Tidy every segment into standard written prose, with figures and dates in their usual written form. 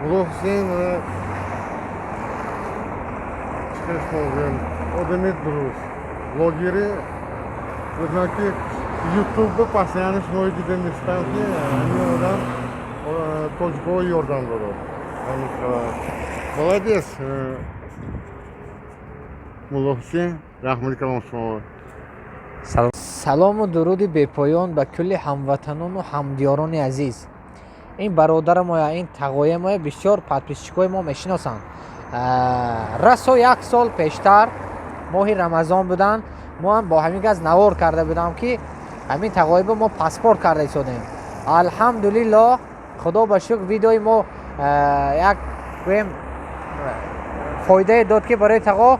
Мулло Ҳусейн, чӣ шумо гӯем, одами дуруст, блогери. Медонам, ки Ютубба постоянно шуморо дида мешудам, ки ҳамин одам тоҷикҳо ёрдам додад. Молодец, Мулло Ҳусейн, раҳмати калом шумо. Салому дуруди бепоён ба кулли ҳамватанону ҳамдиёрони азиз. Ин бародарамоя, ин тағоямоя бисёр подписчикои мо мешиносанд. Расо як сол пештар моҳи Рамазон буданд, мо ҳам бо ҳамин газ навор карда будам, ки ҳамин тағоиба мо паспорт карда истодем. Алҳамдулиллоҳ, Худо ба шукр, видеои мо як, гӯем, фоидае дод, ки барои тағо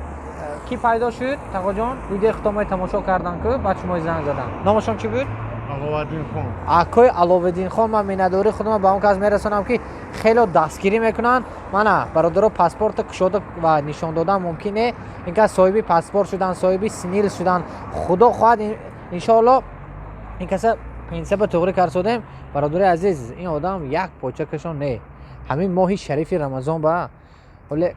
кӣ пайдо шуд. Тағоҷон, видеои худомои тамошо кардан ку, баъд шумои занг задан. Номашон чӣ буд? Аловаддинхон. Акои Аловиддинхон. Ман миннатдории худро ба он кас мерасонам, ки хело дастгирӣ мекунанд. Мана, бародаро, паспорта кушода ва нишон додан мумкин не. Ин кас соҳиби паспорт шуданд, соҳиби СНИЛС шуданд. Худо хоҳад, иншоалло, ин каса пенсия ба туғрӣ карсодем. Бародари азиз, ин одам як почакашон не. Ҳамин моҳи шарифи Рамазон ба ҳоле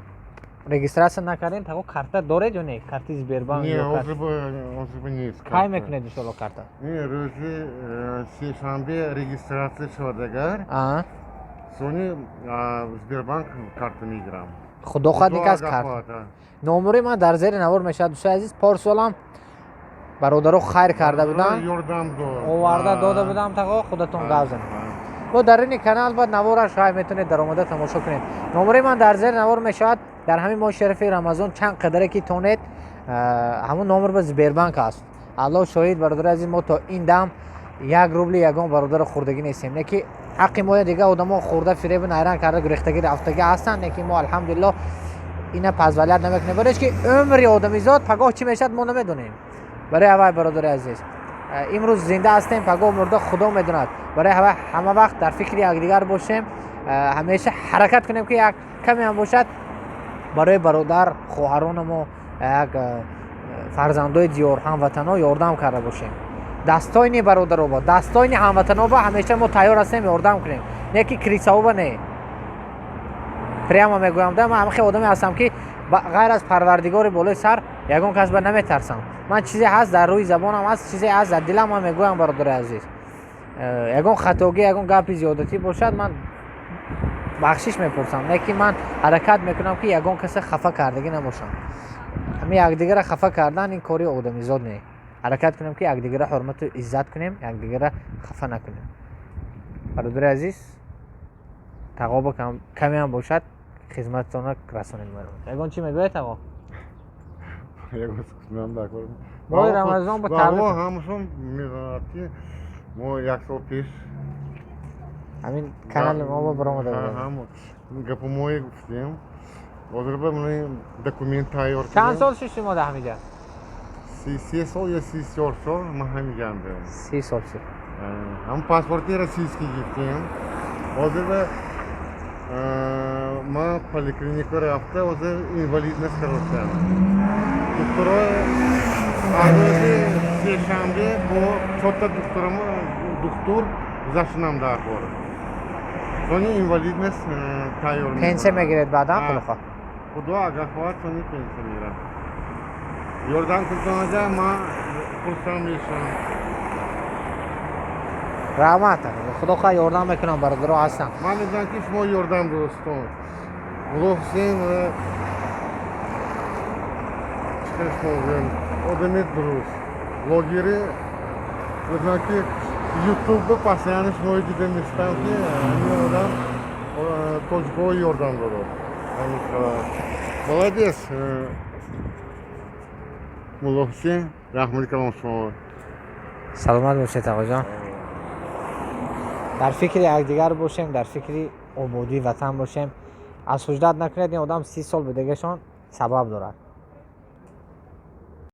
регистрация накардем. Таго, карта доред ё не, карти Сбербанк? Не. Ё Ҳозир нест. Кай мекунед, иншоалло, карта? Не, рӯзи сешанбе регистрация шавад агар, сони Сбербанк карта мегирам. Худо хоҳад, ин кас карта. Номури ман дар зери навор мешавад, дӯстои азиз. Порсолам бародаро хайр карда буданд. Ёрдам дод. Оварда дода будам. Тағо, худатон гап занед. Бо даруни канал баъд навораш ҳай, метавонед даромада тамошо кунед. Номури ман дар зери навор мешавад. Дар ҳамин моҳи шарифи Рамазон чанд қадаре ки тонед, ҳамон номер ба Сбербанк аст. Аллоҳ шоҳид, бародари азиз, мо то ин дам як рубли ягон бародаро хӯрдагӣ нестем. Не ки ҳаққи моя дига одамо хӯрда, фиребу найранг карда, гурехтагӣ, рафтагӣ ҳастанд. Не ки мо, алҳамдулиллоҳ, ина позволять намекунем, барои ки умри одамизод пагоҳ чӣ мешавад, мо намедонем. Барои ҳавай, бародари азиз, имрӯз зинда ҳастем, пагоҳ мурда, Худо медонад. Барои ҳавай ҳама вақт дар фикри якдигар бошем, ҳамеша ҳаракат кунем, ки як каме ҳам бошад, барои бародар, хоҳаронамо, як фарзандои диёр, ҳамватанҳо ёрдам карда бошем. Дастойни бародароба, дастойни ҳамватаноба ҳамеша мо тайёр ҳастем ёрдам кунем, не ки крысаоба не. Прямо мегӯям да, ман ҳамахе одаме ҳастам, ки ғайр аз Парвардигори болои сар ягон кас ба наметарсам. Ман чизе ҳаст дар рӯи забонам ҳаст, чизе ҳаст дар дилам, ман мегӯям. Бародари азиз, ягон хатогӣ, ягон гапи зиёдатӣ бошад, ман бахшиш мепурсам. Не ки ман ҳаракат мекунам, ки ягон касе хафа кардагӣ набошам. Ҳамин якдигара хафа кардан ин кори одамизод не. Ҳаракат кунем, ки якдигара ҳурмату иззат кунем, якдигара хафа накунем. Бародари азиз, тағоба камеам бошад, хизмататонро расонед. Ягон чӣ мегӯяд, тағо? Моҳи Рамазон ба табрик. Ҳамашон медонад, ки мо як сол пеш ҳамин канали мо ба баромада будем. Гапу мое гуфтем. Ҳозир ба документ тайёр. Чанд сол шуд шумо дар ҳамиҷа? 33 сол ё 34 сол ман ҳамиҷаам. 30 сол шуд. Ҳам паспорти российский гирифтем. Ҳозир ба ман поликлиника рафта, ҳозир инвалидность кардам. Духтуро аз рӯзи сешанбе бо чорта духтурам, духтур гузаштанам дар кор, сони инвалидность тайёр. Пенсия мегиред баъдан, худо хоҳад. Худо агар хоҳад, сони пенсия мегирам. Ёрдам кунтонада ман хурсанд мешавам. Раҳмат, Худо хоҳад, ёрдам мекунам, бародаро ҳастам. Ман медонам, ки шумо ёрдам дӯстон. Мулло Ҳусейн, чӣ шумо гӯем, одами дуруст, блогери. Медонам, ки Ютубба постоянно шуморо дида мешудам, ки ҳамин одам тоҷикҳо ёрдам додад. Молодец, Мулло Ҳусейн, раҳмати калом шумо. Саломат бошед, тағоҷон. Дар фикри якдигар бошем, дар фикри ободии ватан бошем. Аз ҳуҷдат накунед, ин одам 30 сол будагашон сабаб дорад.